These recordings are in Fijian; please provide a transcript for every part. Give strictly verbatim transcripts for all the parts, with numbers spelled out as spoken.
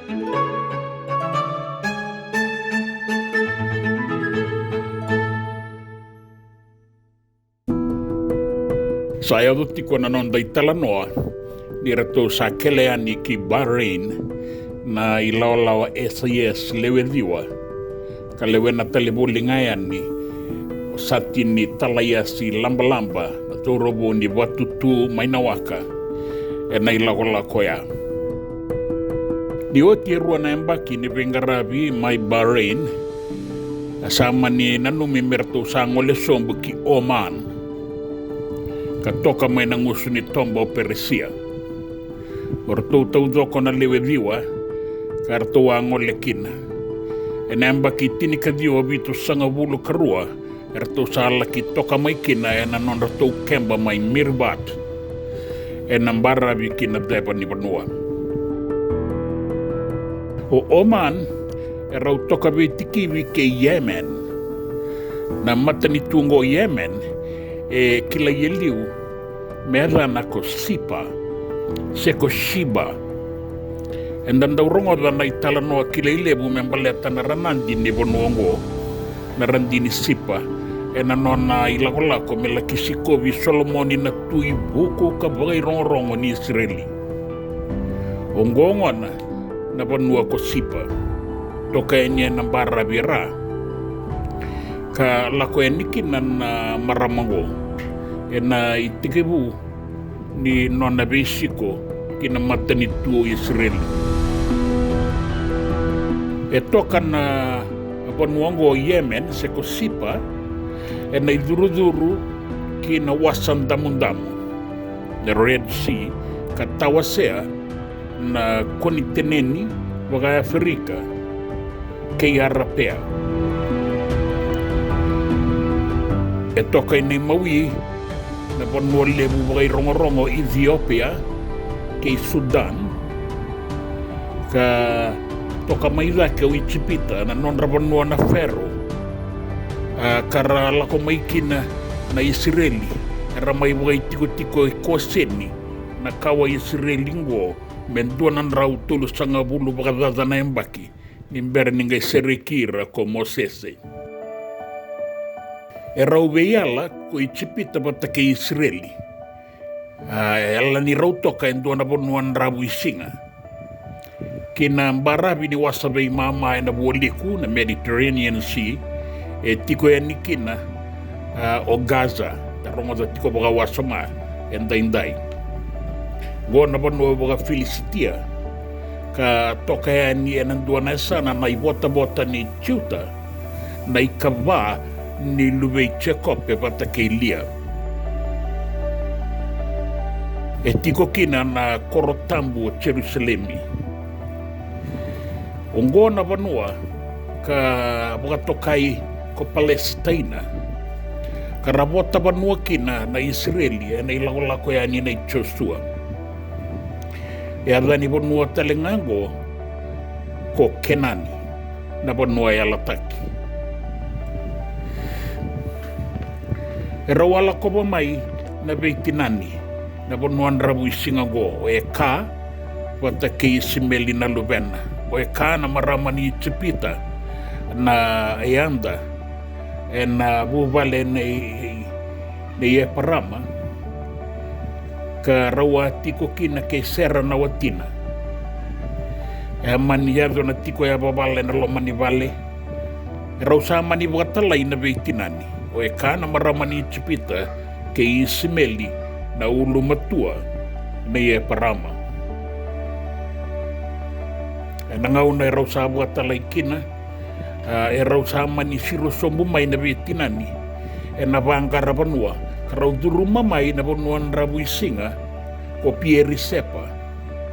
Sa yaco tiko na noda italanoa ni ratou sa kele yani ki Bahrain na ilawalawa S I S lewe ciwa, ka lewena tale voli ga yani o Satini Talaiasi Labalaba, na cauravou ni Vatutu mai Nawaka, ena ilakolako oya. Ni oti e rua na yabaki ni veiqaravi mai Bahrain, a sa mani nanumi me ratou sa gole sobu ki Oman, ka toka mai na gusu ni toba o Peresia. O ratou taucoko na lewe ciwa, ka ratou a gole kina. Ena yabaki tinikaciwa vitusagavulu ka rua, eratou sa laki toka mai kina ena nodratou keba mai Mirbat, ena baravi ki na ceva ni vanua. O Oman, erau toka veitikivi kei Yemen. Na matanitu oqo Yemen, e kilai e liu me yacana ko Sipa, se ko Shiba. Eda dau rogoca na italanoa kilai levu me baleta na ranadi ni vanua oqo, na radi ni Sipa, ena nona ilakolako me laki sikovi Solomoni na tui vuku ka vakairogorogo ni Isireli. Oqo gona na vanua ko Sipa, toka yani ena baravi e ra, ka lako yani kina na marama oqo ena itekivu ni nona veisiko ki na matanitu o Isireli. E toka na vanua oqo o Yemen, se ko Sipa, ena icurucuru ki na Wasa Damudamu, na Red Sea, ka tawasea na koniteneni vakaAferika kei Arapea. E toka ina imawi na vanua levu vakairogorogo o Iciopia kei Sudan, ka toka mai cake o Ijipita, na nodra vanua na Fero. A, ka ra lako mai kina na Isireli, era mai vakaitikotiko e Koseni, na kawa i Isireli oqo, me dua na drau tolusagavulu vakacaca na yabaki ni bera ni qai sereki ira ko Mosese. E rau veiyala ko Ijipita vata kei Isireli. A, e yala ni rau toka e dua na vanua dravuisiga ki na baravi ni wasa veimama ena vualiku, na Mediterranean Sea, e tiko yani kina, a, o Gaza, da rogoca tiko vakawasoma edaidai. Oqo na vanua vakaFilisitia, ka toka yani ena dua na yasana na ivotavota ni Juta, na ikava ni luve i Jekope vata kei Lia. E tiko kina na koro tabu o Jerusalemi. Oqo na vanua ka vakatokai ko Palesitaina, ka ra vota vanua kina na Isireli ena ilakolako yani nei Josua. E yaca ni vanua tale ga oqo ko Kenani, na vanua yalataki. E rau a lakova mai na veitinani na vanua dravuisiga oqo, o Eka vata kei Isimeli na luvena. O Eka na marama ni Ijipita, na yada ena vuvale nei, nei Eparama, ka rau a tiko kina kei Sera na watina. E a mani yaco na tiko yavavala ena loma ni vale. E rau sa mani vakatalai na veitinani, o Eka na marama ni Ijipita kei Isimeli na ulumatua nei Eparama. Ena gauna e rau sa vakatalai kina, a, e rau sa mani siro sobu mai na veitinani ena vaqara vanua, ka rau curuma mai na vanua dravuisiga ko Pierisepa.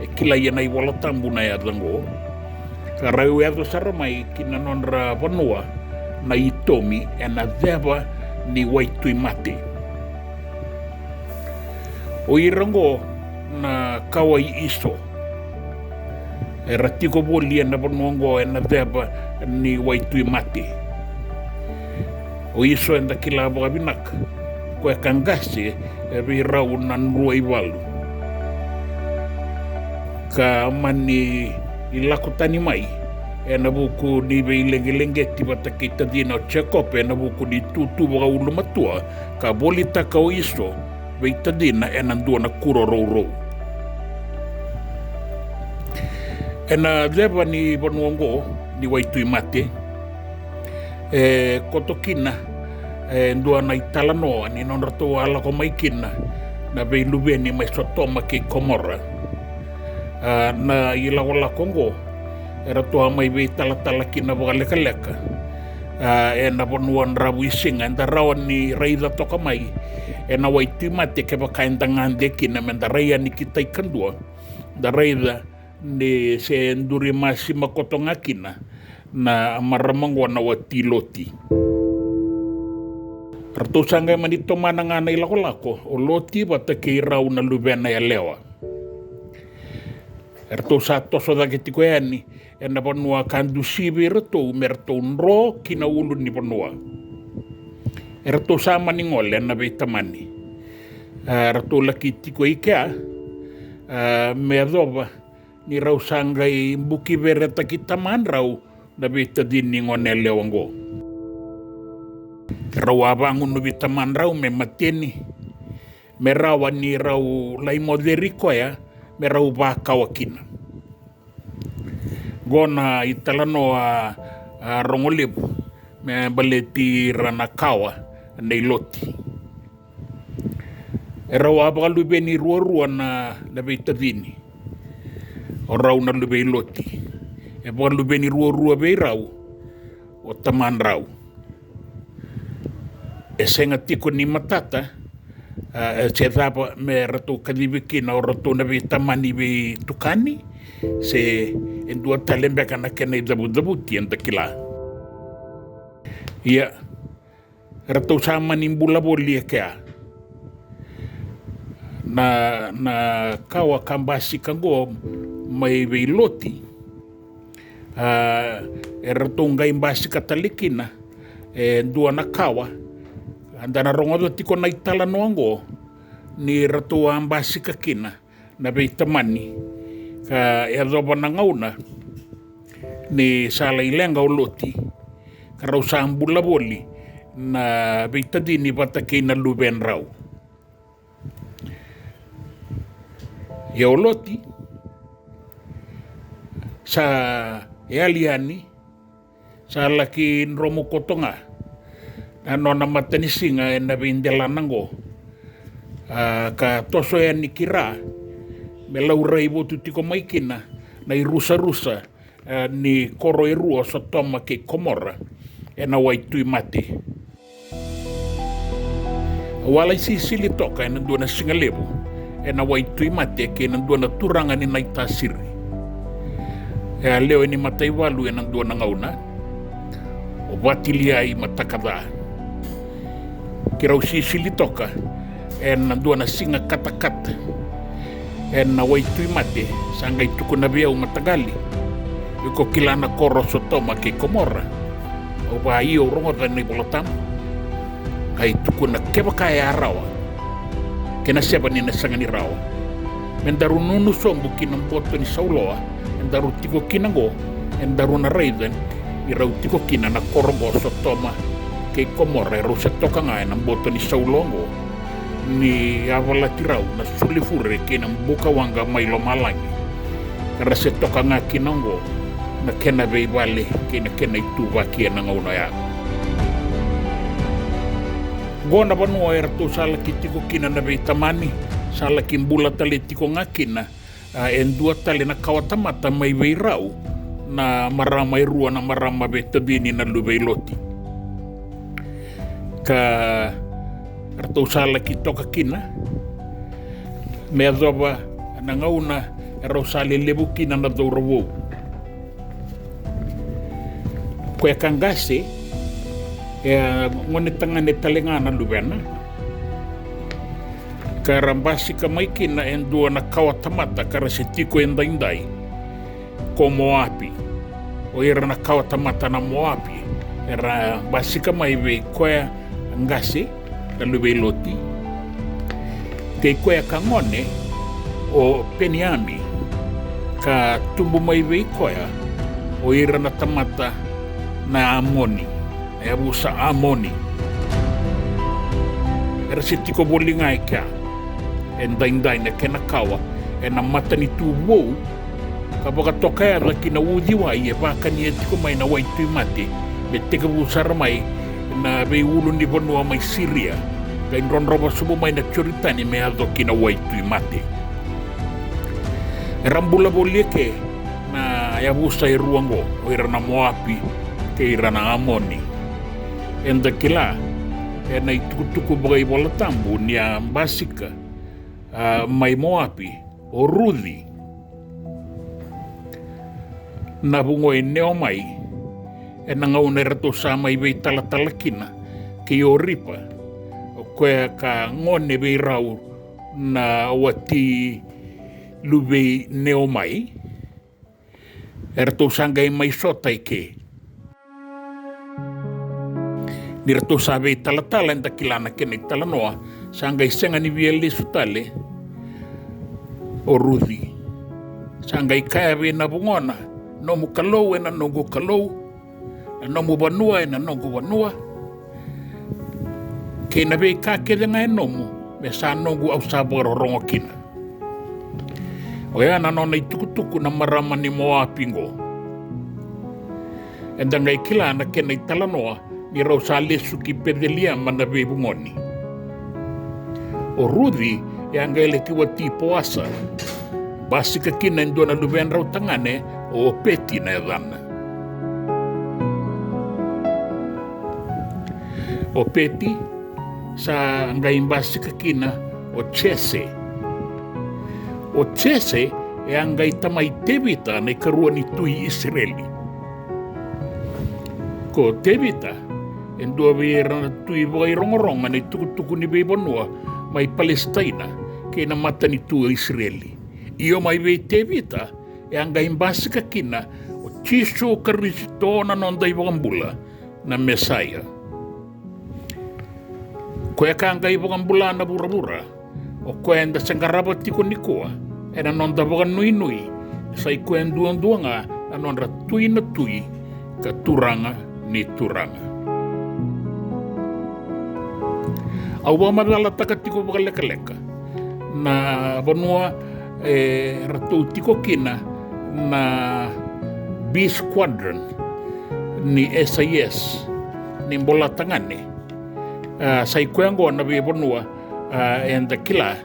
E kilai ena iVola Tabu na yaca oqo. Ka rau yaco sara mai ki na nodra vanua na Itomi ena ceva ni waitui mate. O ira oqo na kawa i Iso. Era tiko voli ena vanua oqo ena ceva ni waitui mate. O Iso eda kila vakavinaka, koya ka qase e vei rau na drua i valu. Ka mani lako tani mai ena vuku ni veileqeleqeti vata kei tacina o Jekope ena vuku ni tutu vakaulumatua ka volitaka o Iso vei tacina ena dua na kuro rourou. Ena ceva ni vanua oqo ni Waitui Mate, e koto kina e dua na italanoa ni nodratou a lako mai kina na veiluveni mai Sotoma kei Komora. A, na ilakolako oqo eratou a mai veitalatala kina vakalekaleka, a, ena vanua dravuisiga eda rawa ni raica toka mai ena Waitui Mate kevaka eda gade kina meda rai yani ki tai kadua, da raica ni se duri masima koto ga kina na marama oqo na wati Loti. Ratou sa qai mani tomana ga na ilakolako o Loti vata kei rau na luvena yalewa. Eratou sa toso cake tiko yani ena vanua ka dusi vei iratou me ratou dro ki na ulu ni vanua. Eratou sa mani gole ena veitamani. A, ratou laki tiko i kea, a, me yacova ni rau sa qai buki veretaki tamadrau na veitacini gone yalewa oqo. Rau a vagunuvi tamadrau me mateni, me rawa ni rau lai moceri koya me rau vakawa kina. Qo na italanoa, a, rogo levu me baleti ira na kawa nei Loti. Erau a vakaluveni ruarua na, na veitacini o rau na luve i Loti. E vakaluveni ruarua vei rau o tamadrau. E sega tiko ni matata, a, e se cava me ratou kacivi kina o ratou na veitamani veitukani, se e dua tale beka na kena icavucavuti eda kila. Ia, ratou sa mani bula voli e kea. Na, na kawa ka basika oqo mai vei Loti, a, e ratou qai basika tale kina e dua na kawa. Eda na rogoca tiko na italanoa oqo ni ratou a basika kina na veitamani ka yacova na gauna ni sa lai leqa o Loti, ka rau sa bula voli na veitacini vata kei na luvedrau. Ia o Loti sa yali yani, sa laki dromu koto ga na nona matanisiga ena veidelana oqo, a, ka toso yani ki ra me laurai votu tiko mai kina na irusarusa, a, ni koro e rua o Sotoma kei Komora ena Waitui Mate. Au a lai sisili toka ena dua na siga levu ena Waitui Mate kei na dua na turaga ni Naitasiri. E a lewe ni mataivalu ena dua na gauna, o Vatiliai Matakaca. Keirau sisili toka ena dua na siga katakata ena Waitui Mate, sa qai tukuna vei au mataqali, iko kila na koro Sotoma kei Komora? Au va io, au rogoca na iVolatabu. Qai tukuna kevaka e a rawa, kena seva ni na sega ni rawa, me daru nunu sobu ki na boto ni sauloa e daru tiko kina oqo, e daru na raica ni rau tiko kina na koro oqo Sotoma kei Komora, e rau se toka ga ena boto ni sauloa oqo, ni yavalati rau na sulifure kei na bukawaqa mai lomalagi, ka ra se toka ga kina oqo na kena veivale kei na kena ituvaki ena gauna oya. Oqo na vanua e ratou sa laki tiko kina na veitamani, sa laki bula tale tiko ga kina, a, e dua tale na kawa tamata mai vei rau na marama e rua, na marama veitacini na luve i Loti. Ka ratou sa laki toka kina me yacova na gauna e rau sa lelevu kina na cauravou. Koya ka qase e a gonetagane tale ga na luvena, ka ra basika mai kina e dua na kawa tamata ka ra se tiko e daidai, ko Moapi. O ira na kawa tamata na Moapi era basika mai vei koya qase na luve i Loti, kei koya ka gone o Peniami, Ka tubu mai vei koya o ira na tamata na Amoni, na yavusa Amoni. Era se tiko voli ga e kea, e daidai na kena kawa, ena matanitu vou, ka vakatoka yaca ki na uciwai e vakania tiko mai na Waitui Mate, me tekivu sara mai na veiulu ni vanua mai Siria, ka i drodrova sobu mai na Joritani me yaco ki na Waitui Mate. Era bula voli eke na yavusa e rua oqo, o ira na Moapi kei ira na Amoni. Eda kila ena itukutuku vakaivolatabu ni a basika, a, mai Moapi o Ruci, na vugoi Neomai, ena gauna eratou sa mai veitalatala kina kei Oripa, o koya ka gone vei rau na wati luvei Neomai. Eratou sa qai mai sota i ke. Ni ratou sa veitalatala, eda kila na kena italanoa, sa qai sega ni via lesu tale o Ruci. Sa qai kaya vei na vugona, nomu Kalou ena noqu Kalou, na nomu vanua ena noqu vanua, kei na veika kece ga e nomu me sa noqu, au sa vakarorogo kina. Oya na nona itukutuku na marama ni Moapi qo. Eda qai kila na kena italanoa ni rau sa lesu ki Peceliema na veivugoni. O Ruci e a qai laki wati Poasa, basika kina e dua na luvedrau tagane, o Opeti na yacana. Opeti sa qai basika kina o Jese. O Jese e a qai tamai Tevita na ikarua ni tui Isireli. Ko Tevita e dua vei ira na tui vakairogorogo ena itukutuku ni veivanua mai Palesitaina kei na matanitu o Isireli. Io, mai vei Tevita e a qai basika kina o Jisu Karisito na noda iVakabula, na Mesaia. Koya ka qai vakabula na vuravura, o koya eda se qarava tiko nikua ena noda vakanuinui, sa i koya duadua ga na nodra Tui na tui ka Turaga ni turaga. Au vakamacalataka tiko vakalekaleka na vanua e ratou tiko kina na B Squadron ni S I S ni Bolatagane. A, sa i koya oqo na veivanua, a, eda kila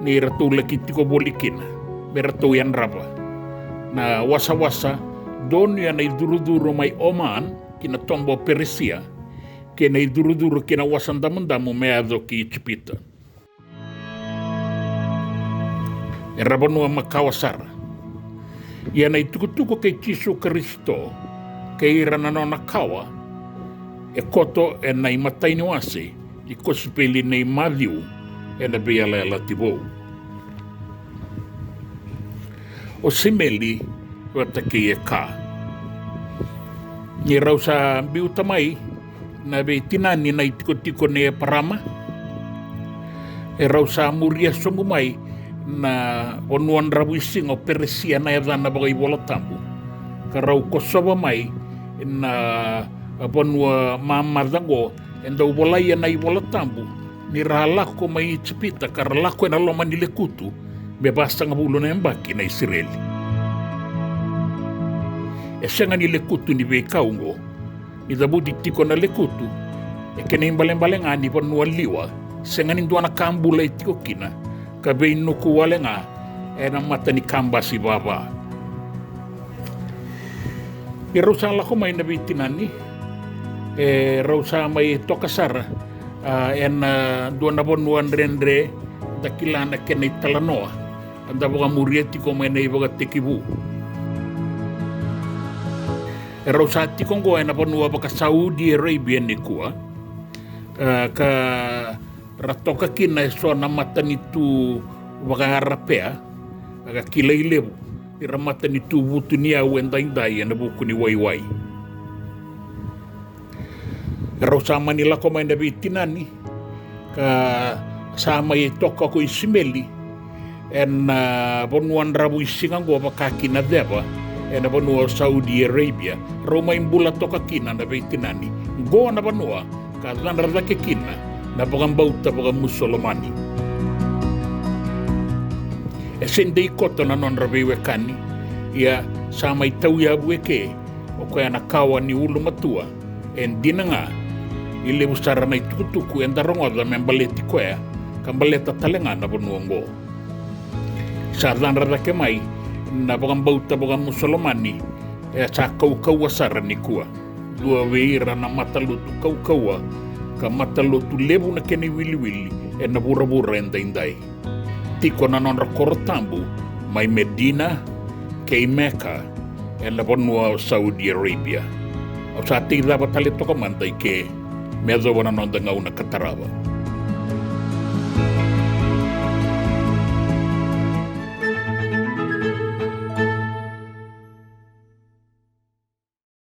ni ratou laki tiko voli kina me ratou yadrava na wasawasa, donuya na icurucuru mai Oman ki na toba o Peresia, kei na icurucuru ki na Wasa Damudamu me yaco ki Ijipita. Era vanua makawa sara. Ia na itukutuku kei Jisu Karisito kei ira na nona kawa e koto ena imatai ni wase ni kosipeli nei Maciu ena Veiyalayalati Vou. O Simeli vata kei Eka. Ni rau sa biuta mai na veitinani na itikotiko nei Eparama, e rau sa muria sobu mai na vanua dravuisiga o Peresia na yacana vakaivolatabu, ka rau kosova mai na vanua mamaca oqo e dau volai ena iVolatabu ni ra lako mai Ijipita ka ra lako ena loma ni lekutu me vasagavulu na yabaki na Isireli. E sega ni lekutu ni veikau oqo. Ni cavuti tiko na lekutu, e kena ibalebale ga ni vanua liwa, sega ni dua na ka bula e tiko kina, ka veinuku wale ga ena mata ni kabasi vava. Ni rau sa lako mai na veitinani, e rau sa mai toka sara, a, ena dua na vanua dredre, da kila na kena italanoa, da vakamuria tiko mai na iVakatekivu. E rau sa tiko oqo ena vanua vaka Saudi Arabia nikua, a, ka ra toka kina eso na matanitu vaka-Arapea, ka kilai levu ni ra matanitu vutuniyau edaidai ena vuku ni waiwai. Rau sa mani lako mai na veitinani, ka sa mai toka ko Isimeli Ena vanua dravuisiga oqo vaka kina ceva ena vanua o Saudi Arabia, rau mai bula toka kina na veitinani. Oqo na vanua ka cadra cake kina na vakabauta vakamusolomani. E se dei koto na nodra veiwekani, ia sa mai tauyavu eke o koya na kawa ni ulumatua. E dina ga ni levu sara na itukutuku eda rogoca me baleti koya ka baleta tale ga na vanua oqo. Sa cadra cake mai na vakabauta vakamusolomani, e sa kaukauwa sara nikua. Dua vei ira na matalotu kaukauwa ka matalotu levu na kena iwiliwili ena vuravura edaidai. Tiko na nodra koro tabu mai Medina kei Meka ena vanua o Saudi Arabia. Au sa tei cava tale toka mada i ke me yacova na noda gauna ka tarava.